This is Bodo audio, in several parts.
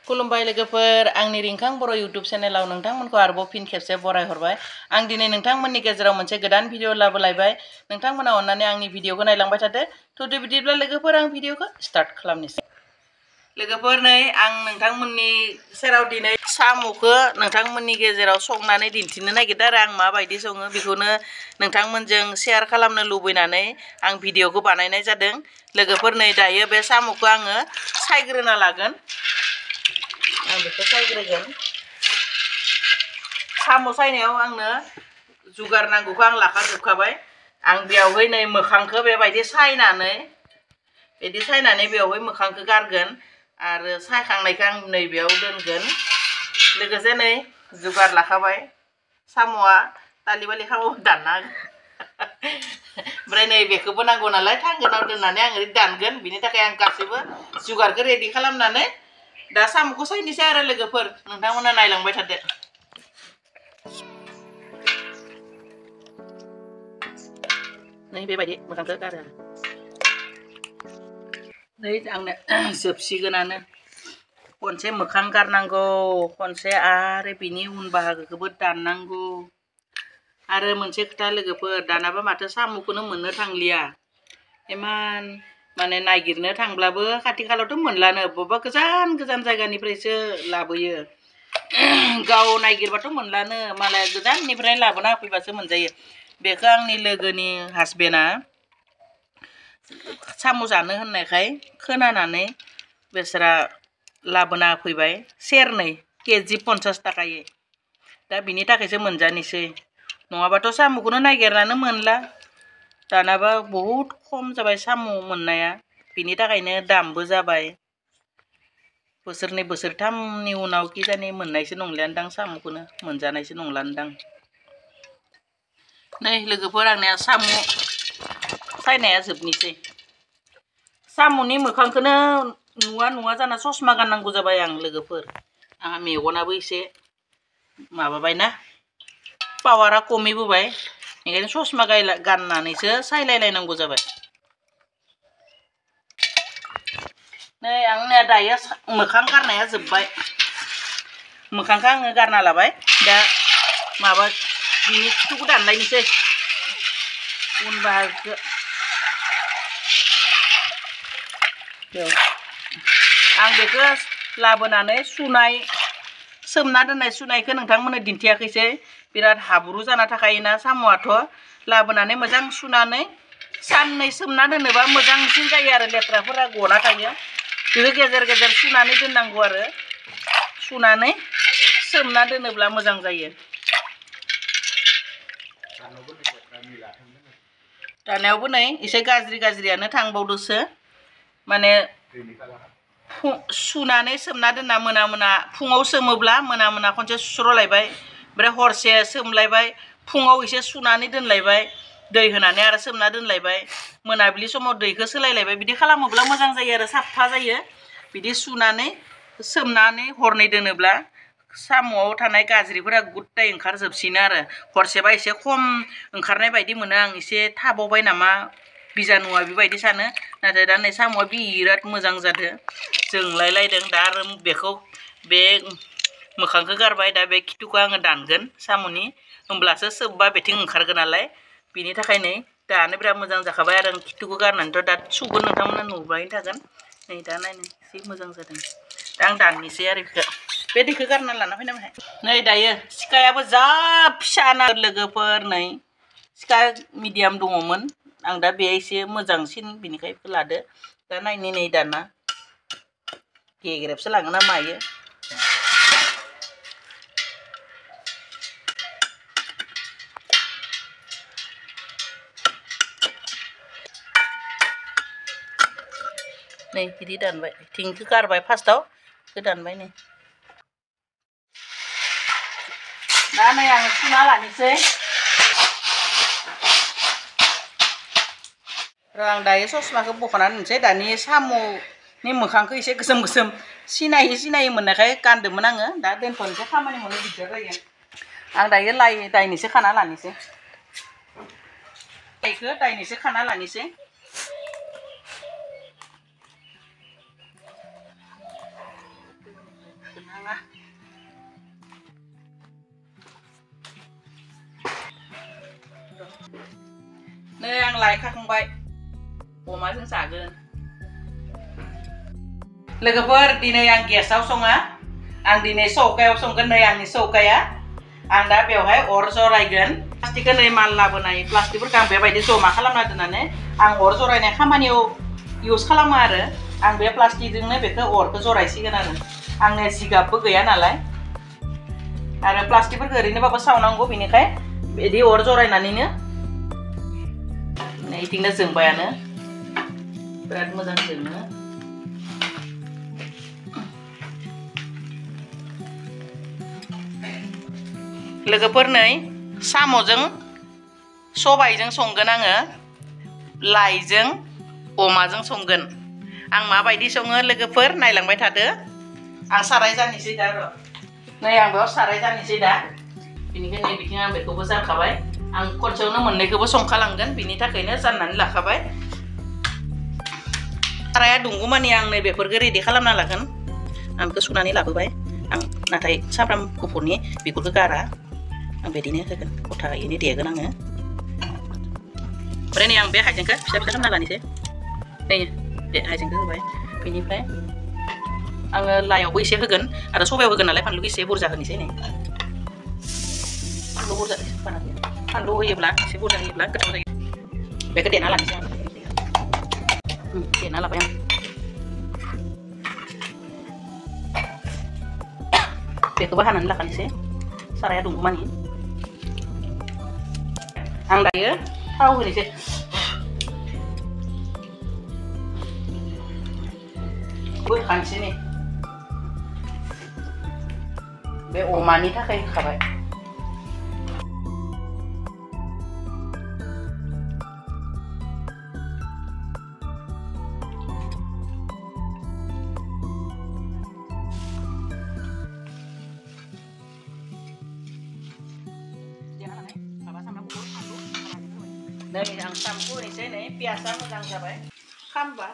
खुलुमबाय लोगोफोर आंनि रिंखां बर' इउट्युब चेनेलाव नोंथांमोनखौ आरोबाव फिन खेबसे बराय हरबाय आं दिनै नोंथांमोननि गेजेराव मोनसे गोदान भिडिअ लाबोलायबाय नोंथांमोना अननानै आंनि भिडिअखौ नायलांबाय थादो थुदो बिदिब्ला लोगोफोर आं भिडिअखौ स्टार्ट खालामनोसै लोगोफोर नै आं नोंथांमोननि सेराव दिनै साम'खौ नोंथांमोननि गेजेराव संनानै दिन्थिनो नागिरदों आरो आं माबायदि सङो बेखौनो नोंथांमोनजों शेयार खालामनो लुबैनानै आं भिडिअखौ बानायनाय जादों लोगोफोर नै दायो बे साम'खौ आङो सायग्रोना लागोन आं बेखौ सायग्रोगोन साम' सायनायाव आंनो जुगार नांगौखौ आं लाखाजोबखाबाय आं बेयावहाय नै मोखांखौ बेबायदि सायनानै बेयावहाय मोखांखौ गारगोन आरो सायखांनायखौ आं नैबेयाव दोनगोन लोगोसे नै जुगार लाखाबाय साम'आ दालि बालि खालामो दानना ओमफ्राय नै बेखौबो नांगौ नालाय थांगोनाव दोननानै आं ओरै दानगोन बिनि थाखाय आं गासैबो जुगारखौ रेडि खालामनानै दा साम'खौ सायनोसै आरो लोगोफोर नोंथांमोना नायलांबाय थादो नै बेबायदि मोखांखौ गारो नै आंनो जोबसिगोनानो खनसे मोखां गारनांगौ खनसे आरो बिनि उन बाहागोखौबो दाननांगौ आरो मोनसे खोथा लोगोफोर दानाबा माथो साम'खौनो मोननो थांलिया इमान माने नागिरनो थांब्लाबो खाथि खालावथ' मोनलानो बबेबा गोजान गोजान जायगानिफ्रायसो लाबोयो गाव नागिरबाथ' मोनलानो मालाय गोजाननिफ्राय लाबोना होफैबासो मोनजायो बेखौ आंनि लोगोनि हासबेन्डआ साम' जानो होननायखाय खोनानानै बेसोरा लाबोना होफैबाय सेरनै केजि 50 थाखायै दा बिनि थाखायसो मोनजानोसै नङाबाथ' साम'खौनो नागिरनानै मोनला दानाबा बहुद खम जाबाय साम' मोननाया बिनि थाखायनो दामबो जाबाय बोसोरनै बोसोरथामनि उनाव कि जानि मोननायसो नंलियानदां साम'खौनो मोनजानायसो नंलानदां नै लोगोफोर आंनिया साम' सायनाया जोबनोसै साम'नि मोखांखौनो नुवा जाना ससमा गाननांगौ जाबाय आं लोगोफोर आंहा मेगनाबो एसे माबाबायना पावारा खमिबोबाय ओंखायनो ससमा गाननानैसो सायलायलायनांगौ जाबाय नै आंनिया दायो मोखां गारनाया जोब्बाय मोखांखौ आङो गारना लाबाय दा माबा बिनि खिथुखौ दानलायनोसै उन बाहागोखौ आं बेखौ लाबोनानै सोमना दोननाय सुनायखौ नोंथांमोननो दिन्थियाखैसै बिराद हाब्रु जाना थाखायोना साम'आथ' लाबोनानै मोजां सुनानै साननै सोमना दोनोबा मोजांसिन जायो आरो लेथ्राफोरा गना थायो बेखौ गेजेर गेजेर सुनानै दोननांगौ आरो सुनानै सोमना दोनोब्ला मोजां जायो दानायावबो नै एसे गाज्रियानो थांबावदोसो माने सुनानै सोमना दोनना मोना फुङाव सोमोब्ला मोना खनसे सुस्र'लायबाय ओमफ्राय हरसे सोमलायबाय फुङाव एसे सुनानै दोनलायबाय दै होनानै आरो सोमना दोनलायबाय मोनाबिलि समाव दैखौ सोलायलायबाय बिदि खालामोब्ला मोजां जायो आरो साफा जायो बिदि सुनानै सोमनानै हरनै दोनोब्ला साम'आव थानाय गाज्रिफोरा गुट्टाय ओंखारजोबसिनो आरो हरसेबा एसे खम ओंखारनाय बायदि मोनो आं एसे थाबावबाय नामा बिजानुआ बेबायदि सानो नाथाय दा नै साम'आ बिराद मोजां जादों जोंलायलायदों दा आरो बेखौ बे मोखांखौ गारबाय दा बे खिथुखौ आङो दानगोन साम'नि होमब्लासो सोबबा बेथिं ओंखारगोन नालाय बिनि थाखायनो दानो बिराद मोजां जाखाबाय आरो आं खिथुखौ गारनानैथ' दा सुगोन नोंथांमोना नुबाय थागोन नै दा नायनो एसे मोजां जादों दा आं दाननोसै आरो बेखौ बे दैखौ गारना लाना फैना नै दायो सिखायाबो जा फिसा ना लोगोफोर नै सिखा मिडियाम दङमोन आं दा बे एसे मोजांसिन बिनिखाय लादो दा नायनि नै दाना गेग्रेबसो लाङो ना मायो नै बिदि दानबाय थिंखौ गारबाय फार्स्टआव दानबाय नै दा नै आङो सुना लानोसै र' आं दायो ससमाखौ बख'नानै होनोसै दानि साम'नि मोखांखौ एसे गोसोम सिनायै मोननायखाय गानदोंमोन आङो दा दोनथ'नोसै खामानि मावनो दिगदार जायो आं दायो दायनैसो खाना लानोसै लाइखौ दायनैसो खाना लानोसै नाङा नै आं लाइ खाखांबाय अमाजों जागोन लोगोफोर दिनै आं गेसाव सङा आं दिनै सौकायाव संगोन नै आंनि सौकाया आं दा बेवहाय अर जरायगोन प्लास्टिकखौ नै माल लाबोनाय प्लास्टिकफोरखौ आं बेबायदि जमा खालामना दोननानै आं अर जरायनाय खामानियाव इउज खालामो आरो आं बे प्लास्टिकजोंनो बेखौ अरखौ जरायसिगोन आरो आंनो जिगाबबो गैया नालाय आरो प्लास्टिकफोरखौ ओरैनोबाबो सावनांगौ बेनिखाय बिदि अर जरायनानैनो इथिंनो जोंबायानो बिराद मोजां जोङो लोगोफोर नै साम'जों सबायजों संगोन आङो लाइजों अमाजों संगोन आं माबायदि सङो लोगोफोर नायलांबाय थादो आं साराय जानोसै दा र' नै आं बेयाव साराय जानोसै दा बेनिखायनो नै बिथिं आं बेखौबो जानखाबाय आं खनसेयावनो मोननैखौबो संखालांगोन बिनि थाखायनो जाननानै लाखाबाय साराया दुंगौमानि आं नै बेफोरखौ रेडि खालामना लागोन आं बेखौ सुनानै लाबोबाय आं नाथाय सामब्राम गुफुरनि बिगुरखौ गारा आं बिदिनो होगोन गथायैनो देगोन आङो ओमफ्राय नै आं बे हाइजेंखौ फिसा फिसा खालामना लानोसै नै बे हाइजेंखौ होबाय बेनिफ्राय आङो लाइआवबो एसे होगोन आरो सबायाव होगोन नालाय फानलुखौ एसे बुरजा होनोसै नै फानलु बुरजा फानलु होयोब्ला एसे बुरजा होयोब्ला गोथाव जायो बेखौ देना लानोसै आं देना लाबाय आं बेखौबो हानानै लाखानोसै साराया दुंगौमानि आं दायो थाव होनोसै बोखानोसै नै बे अमानि थाखाय होखाबाय नै आं साम'खौ होनोसै नै पियासा मोजां जाबाय खामबा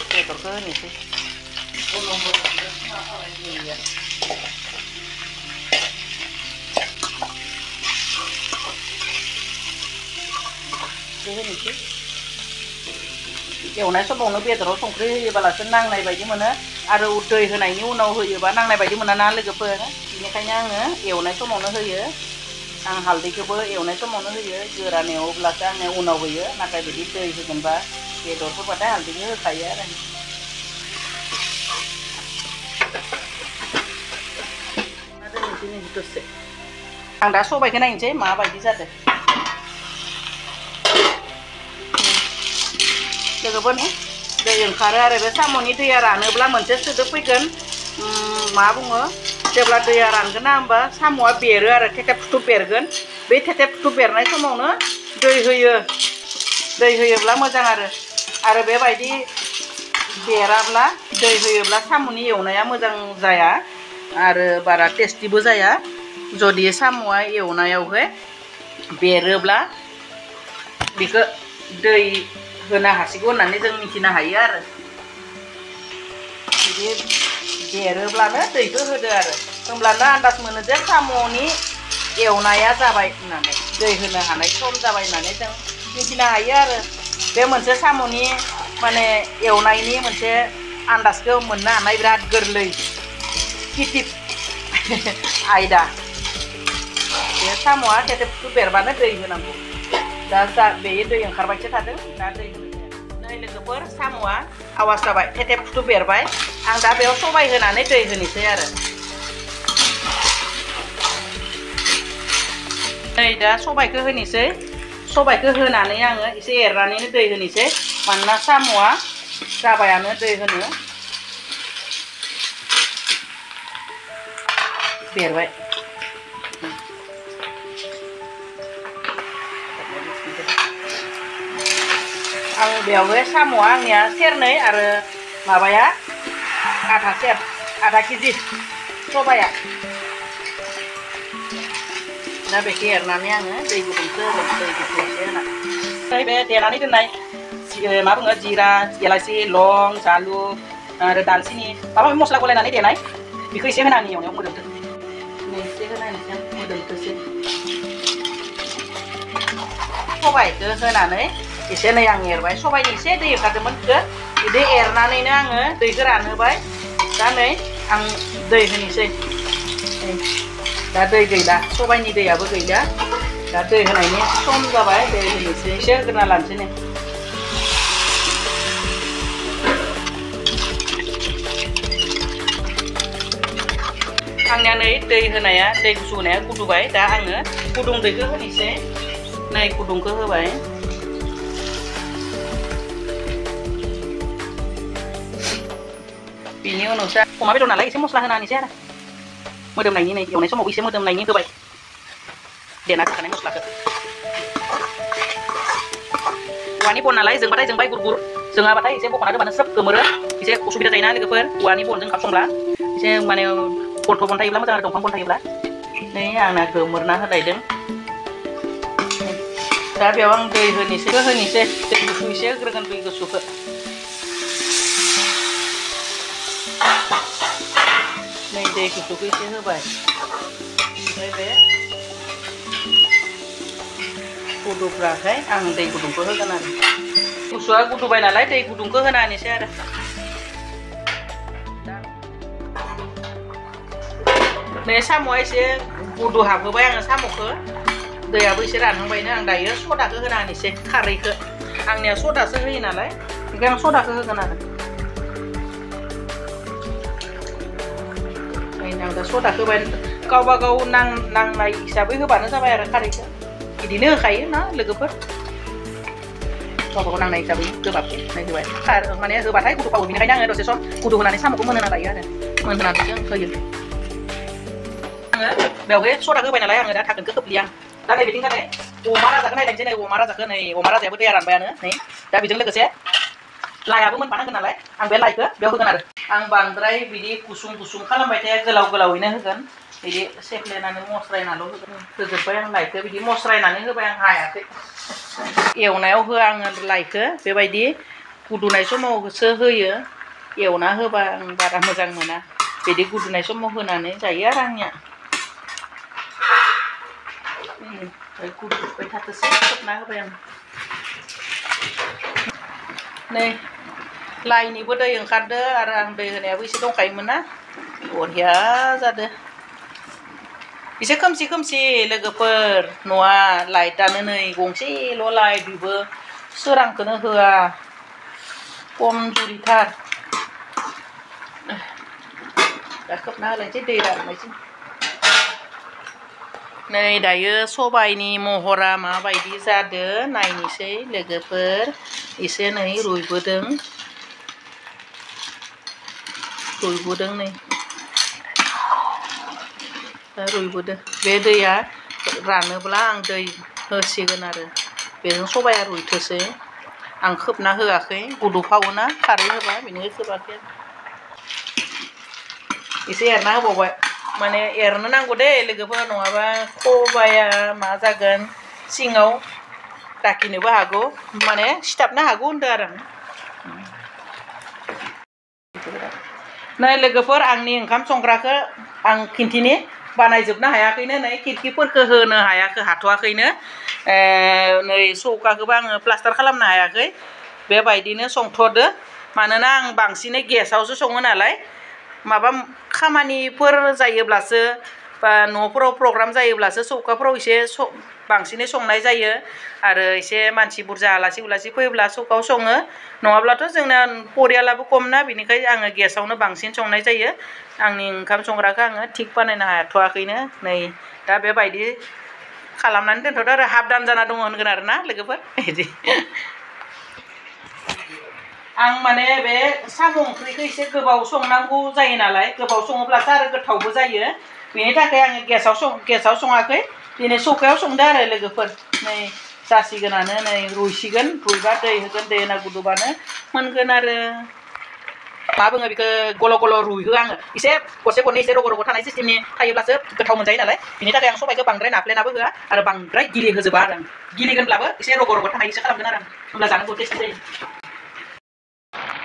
बेदरखौ होनोसै होनोसै एवनाय समावनो बेदराव संख्रि होयोबालासो नांनाय बायदि मोनो आरो दै होनायनि उनाव होयोबा नांनाय बायदि मोना ना लोगोफोर बेनिखायनो आङो एवनाय समावनो होयो आं हालदैखौबो एवनाय समावनो होयो गोरान एवोब्लासो आङो उनाव होयो नाथाय बिदि दै होगोनबा बेदरफोरबाथाय हालदैखौ होखायो आरो दसे आं दा सबायखौ नायनोसै माबायदि जादों लोगोफोर दै ओंखारो आरो बे साम'नि दैया रानोब्ला मोनसे सोदोब फैगोन मा बुङो जेब्ला दैया रानगोन ना होमबा साम'आ बेरो आरो थेथेब थुथुब बेरगोन बे थेथेब थुथुब बेरनाय समावनो दै होयो दै होयोब्ला मोजां आरो बेबायदि बेराब्ला दै होयोब्ला साम'नि एवनाया मोजां जाया आरो बारा टेस्टिबो जाया जुदि साम'आ एवनायावहाय बेरोब्ला बेखौ दै होनो हासिगौ होननानै जों मिथिनो हायो आरो बिदि बेरोब्लानो दैखौ होदो आरो होमब्लानो आन्दाज मोनो जे साम'नि एवनाया जाबाय होननानै दै होनो हानाय सम जाबाय होननानै जों मिथिनो हायो आरो बे मोनसे साम'नि माने एवनायनि मोनसे आन्दाजखौ मोननो हानाय बिराद गोरलै किटिप आयदा बे साम'आ थेथेब बेरबानो दै होनांगौ दा बे दै ओंखारबायसो थादों दा दै नै लोगोफोर साम'आ आवाज जाबाय थेथेब थुथुब बेरबाय आं दा बेयाव सबाय होनानै दै होनोसै आरो नै दा सबायखौ होनोसै सबायखौ होनानै आङो एसे एरनानैनो दै होनोसै मानोना साम'आ जाबायानो दै होनो बेरबाय आं बेयावबो साम'आ आंनिया सेरनै आरो माबाया आधा केजि सबाया दा बेखौ एरनानै आङो दै गुदुंसो दै गुदुंसो होना बे देनानै दोननाय मा बुङो जिरा एलाइसि लं जालुक आरो दालचिनि माबा मस्ला गलायनानै देनाय बेखौ एसे होनानै एवनायाव मोदोमथो एसे होनानै मोदोमथोसै सबायखौ होनानै एसे नै आं एरबाय सबायनि एसे दै ओंखारदोंमोन बिदि एरनानैनो आङो दैखौ रानहोबाय दा नै आं दै होनोसै दा दै गैला सबायनि दैयाबो गैला दा दै होनायनि सम जाबाय दै होनोसै एसे होग्रोना लानोसै नै आंनिया नै दै होनाया दै गुसु होनाया गुदुबाय दा आङो गुदुं दैखौ होनोसै नै गुदुंखौ होबाय बिनि उनावसो अमा बेदर नालाय एसे मस्ला होनानैसै आरो मोदोमनायनि नै एवनाय समाव एसे मोदोमनायनि होबाय देना दोनखानाय मस्लाखौ औवानि बन नालाय जोंबाथाय जोंबाय गुर जोङाबाथाय एसे बख'ना दोनबानो स्रोब गोमोरो एसे उसुबिदा जायोना लोगोफोर औवानि बनजों ओंखाम संब्ला एसे माने बन थायोब्ला मोजां आरो दंफां बन थायोब्ला नै आंना गोमोरना होलायदों दा बेयाव आं दै होनोसै दै गुसु एसे होग्रोगोन दै गुसुखौ नै दै गुसुखौ एसे होबाय ओमफ्राय बे गुदुब्लाथाय आं दै गुदुंखौ होगोन आरो गुसुआ गुदुबाय नालाय दै गुदुंखौ होना होनोसै आरो नै साम'आ एसे गुदु हाबहोबाय आङो साम'खौ दैयाबो एसे रानहांबायनो आं दायो सदाखौ होना होनोसै खारैखौ आंनिया सदासो होयो नालाय बेखायनो आं सदाखौ होगोन आरो आं दा सदाखौ होबाय गावबा गाव नांनाय हिसाबै होबानो जाबाय आरो खारैखौ बिदिनो होखायो ना लोगोफोर गावबा गाव नांनाय हिसाबै गोबाबखौ होबाय माने होबाथाय गुदु फावो बेनिखायनो आङो दसे सम गुदु होनानै साम'खौ मोनहोना लायो आरो मोनहोनानैसो होयो आङो बेवहाय सदा होबाय नालाय आङो दा थाखोनखौ खोबलिया दा नै बिथिं जाबाय अमा राजाखौ नायलायनोसै नै अमा राजायाबो दैया रानबायानो नै दा बेजों लोगोसे लायाबो मोनफानांगोन नालाय आं बे लाइखौ बेयाव होगोन आरो आं बांद्राय बिदि गुसुं खालामबाय थाया गोलावैनो होगोन बिदि सेफ्लेनानै मस्रायनाल' होजोब्बाय आं लाइखौ बिदि मस्रायनानै होबाय आं हायाखै एवनायाव होआ आङो लाइखौ बेबायदि गुदुनाय समावसो होयो एवना होबा आं बारा मोजां मोना बिदि गुदुनाय समाव होनानै जायो आरो आंनिया गुदुबाय थाथोसै खोबना होबाय आं नै लाइनिबो दै ओंखारदो आरो आं दै होनायाबो एसे दंखायोमोन ना बरिया जादो एसे खोमसि लोगोफोर न'आ लाइटआनो नै गंसेल' लाइट बेबो सोरांखौनो होआ खमजुरिथार दा खोबना होलायनोसै दै राननायसै नै दायो सबायनि महरा माबायदि जादों नायनोसै लोगोफोर एसे नै रुइबोदों नै रुइबोदों बे दैया रानोब्ला आं दै होसिगोन आरो बेजों सबाया रुइथोसै आं खोबना होआखै गुदु फावोना खारै होबा बेनिखाय खोबाखै एसे एरना होबावबाय माने एरनो नांगौ दे लोगोफोर नङाबा सबाया मा जागोन सिङाव दाखिनोबो हागौ माने सिथाबनो हागौ होनदों आरो नै लोगोफोर आंनि ओंखाम संग्राखौ आं खिन्थिनि बानायजोबनो हायाखैनो नै खिरखिफोरखौ होनो हाथ'वाखैनो नै सौकाखौबो आङो प्लास्टार खालामनो हायाखै बेबायदिनो संथ'दो मानोना आं बांसिनै गेसावसो सङो नालाय माबा खामानिफोर जायोब्लासो बा न'फोराव प्रग्राम जायोब्लासो सौखाफोराव एसे बांसिनै संनाय जायो आरो एसे मानसि बुरजा आलासि उलासि फैयोब्ला सौखायाव सङो नङाब्लाथ' जोंना परियालाबो खमना बिनिखाय आङो गेसावनो बांसिन संनाय जायो आंनि ओंखाम संग्राखौ आङो थिग बानायनो हाथ'वाखैनो नै दा बेबायदि खालामनानै दोनथ'दो आरो हाबदान जाना दङ होनगोन आरो ना लोगोफोर बिदि आं माने बे साम' ओंख्रिखौ एसे गोबाव संनांगौ जायो नालाय गोबाव सङोब्लासो आरो गोथावबो जायो बेनि थाखाय आङो गेसाव सङाखै दिनै सौखायाव संदो आरो लोगोफोर नै जासिगोनानो नै रुइसिगोन रुइबा दै होगोन दै होना गुदुंबानो मोनगोन आरो मा बुङो बेखौ गल' गल' रुइहो आङो एसे गरसे गरनै एसे रग' रग' थानाय सिस्टेमनि थायोब्लासो गोथाव मोनजायो नालाय बिनि थाखाय आं सबाइखौ बांद्राय नाफ्लेनाबो होआ आरो बांद्राय गिलि होजोबा आरो आं गिलिगोनब्लाबो एसे रग' रग' थानायसो खालामगोन आरो आं होमब्ला जानो टेस्टि जायो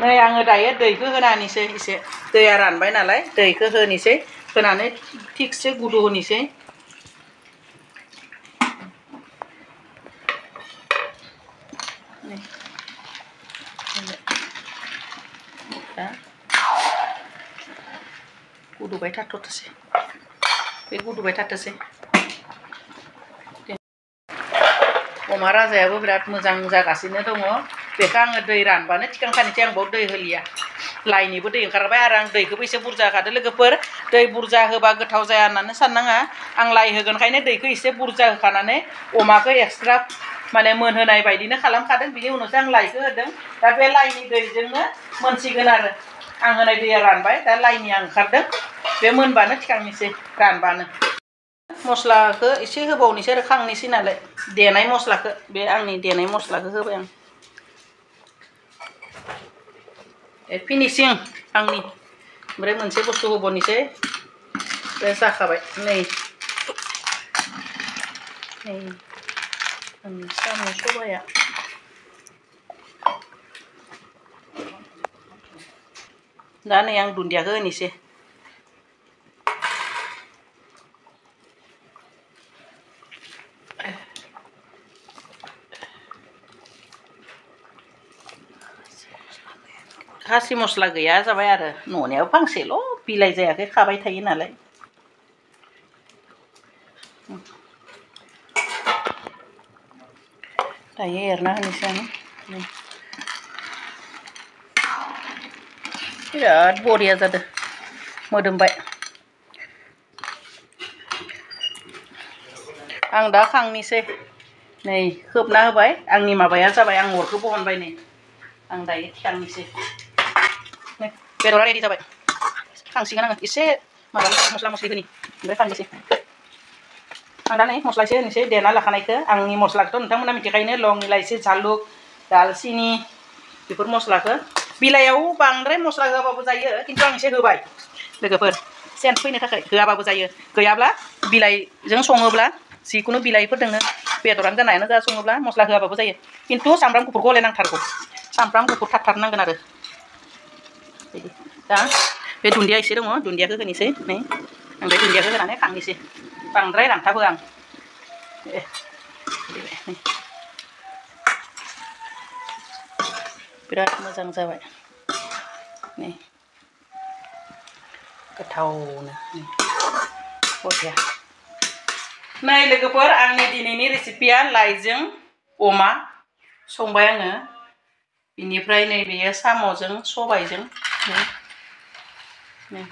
नै आङो दायो दैखौ होनानैसै एसे दैया रानबाय नालाय दैखौ होनोसै होनानै थिगसे गुदु होनोसै गुदुबाय थाथ'थोसै बे गुदुबाय थाथोसै अमा राजायाबो बिराद मोजां जागासिनो दङ बेखौ आङो दै रानबानो थिखांखानोसै आं बाव दै होलिया लाइनिबो दै ओंखारबाय आरो आं दैखौबो एसे बुरजा होखादो लोगोफोर दै बुरजा होबा गोथाव जाया होननानै साननाङा आं लाइ होगोनखायनो दैखौ एसे बुरजा होखानानै अमाखौ एक्सट्रा माने मोनहोनाय बायदिनो खालामखादों बिनि उनावसो आं लाइखौ होदों दा बे लाइनि दैजोंनो मोनसिगोन आरो आं होनाय दैया रानबाय दा लाइनिया ओंखारदों बे मोनबानो थिखांनोसै रानबानो मस्लाखौ एसे होबावनोसै आरो खांनोसै नालाय देनाय मस्लाखौ बे आंनि देनाय मस्लाखौ होबाय आं फिनिसिं आंनि ओमफ्राय मोनसे बुस्थु होबावनोसै बे जाखाबाय नै साम' सबाया दा नै आं दुन्दियाखौ होनोसै खासि मस्ला गैया जाबाय आरो न'नियाव फांसेल' बिलाइ जायाखै खाबाय थायो नालाय दायो एरना होनोसै आं बिराद बरिया जादों मोदोमबाय आं दा खांनोसै नै खोबना होबाय आंनि माबाया जाबाय आं अरखौ बहनबाय नै आं दायो थिखांनोसै बेदरा रेडि जाबाय खांसिगोन आङो एसे माबा मस्ला मस्लि होनि ओमफ्राय खांनोसै आं दा नै मस्ला एसे होनोसै देना लाखानायखौ आंनि मस्लाखौथ' नोंथांमोना मिथिखायोनो लं इलाइसि झालुक दालचिनि बेफोर मस्लाखौ बिलाइयाव बांद्राय मस्ला होआबाबो जायो खिन्थु आं एसे होबाय लोगोफोर सेन्ट फैनो थाखाय होआबाबो जायो गैयाब्ला बिलाइजों सङोब्ला जिखुनु बिलाइफोरजोंनो बेदरानो जानायानो जा सङोब्ला मस्ला होआबाबो जायो खिन्थु सामब्राम गुफुरखौ गलायनांथारगौ सामब्राम गुफुर थाथारनांगोन आरो बिदि दा बे दुन्दिया एसे दङ दुन्दियाखौ होनोसै नै आं बे दुन्दियाखौ होनानै खांनोसै बांद्राय रानथाबो आं बिराद मोजां जाबाय नै गोथावनो बरिया नै लोगोफोर आंनि दिनैनि रेसिपिया लाइजों अमा संबाय आङो बिनिफ्राय नै बेयो साम'जों सबायजों नै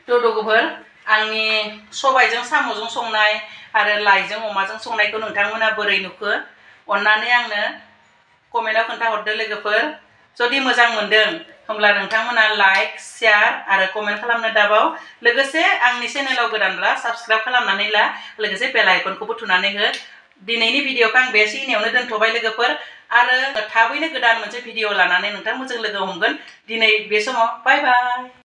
लोगोफोर आंनि सबायजों साम'जों संनाय आरो लाइजों अमाजों संनायखौ नोंथांमोना बोरै नुखो अन्नानै आंनो कमेन्टआव खोन्थाहरदो लोगोफोर जुदि मोजां मोनदों होमब्ला नोंथांमोना लाइक शेयार आरो कमेन्ट खालामनो दाबाव लोगोसे आंनि चेनेलाव गोदानब्ला साबस्क्राइब खालामनानै ला लोगोसे बेल आइकनखौबो थुनानै हो दिनैनि भिडिअखौ आं बेखिनियावनो दोनथ'बाय लोगोफोर आरो थाबैनो गोदान मोनसे भिडिअ लानानै नोंथांमोनजों लोगो हमगोन दिनै बे समाव बाय बाय